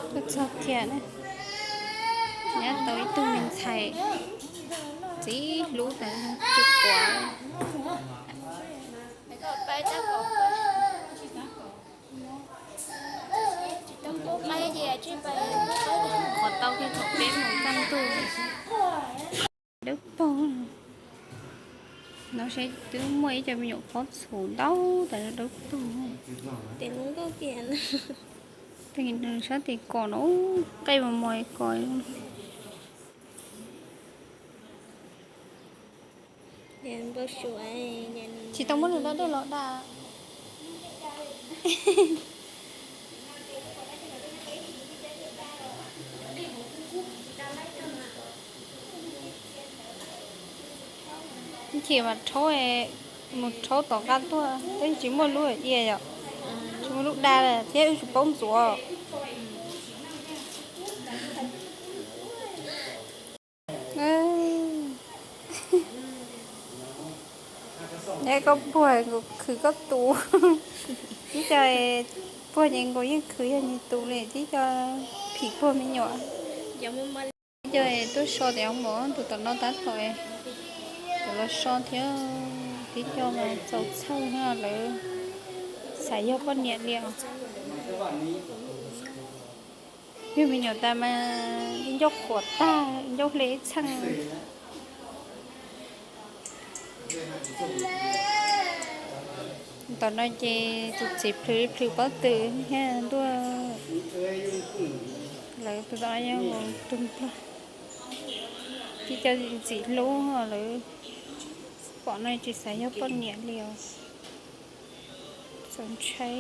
Tuaj txog kiag na, nyob tau ib tug me ntxhais txiv hlub tas tsis quav. Qhov tau kiag thaum peb mus kaj ntug. Dawb paug no, seb twb muaj ib co me nyuam pob txhuv ntau tas dawb paug. Tes nws sab tes kom no, qej mos mos kom. Tsis tau muab nws da dej los da. Chim mas rhaub, mus rhaub tom qab tuaj, peb tsis muaj lub ia yom, tsis muaj lub da thiab wb tsis paub ntxuav. Koj puag nkaus khwv koj tus, tib co puag ces nkaus yeej khwv yog nyias tus li, tib co phim puag me nyuam. Tib co tuaj so tias mus tus tom no tab tom, cov los so thiab, tib co mas txaus txhawj na, lawv xav yog poj niam li os. Yog me nyuam tas mas ncauj qhuav tag, ncauj hle ib txheej. Tom no ces tus txiv plhws li plhws pob tw thiab ntuj, lawv tus tom no yog tus nplog, tib co ntxim hlub, lawv pom no tsis xav yog poj niam li os, txaus ntshai.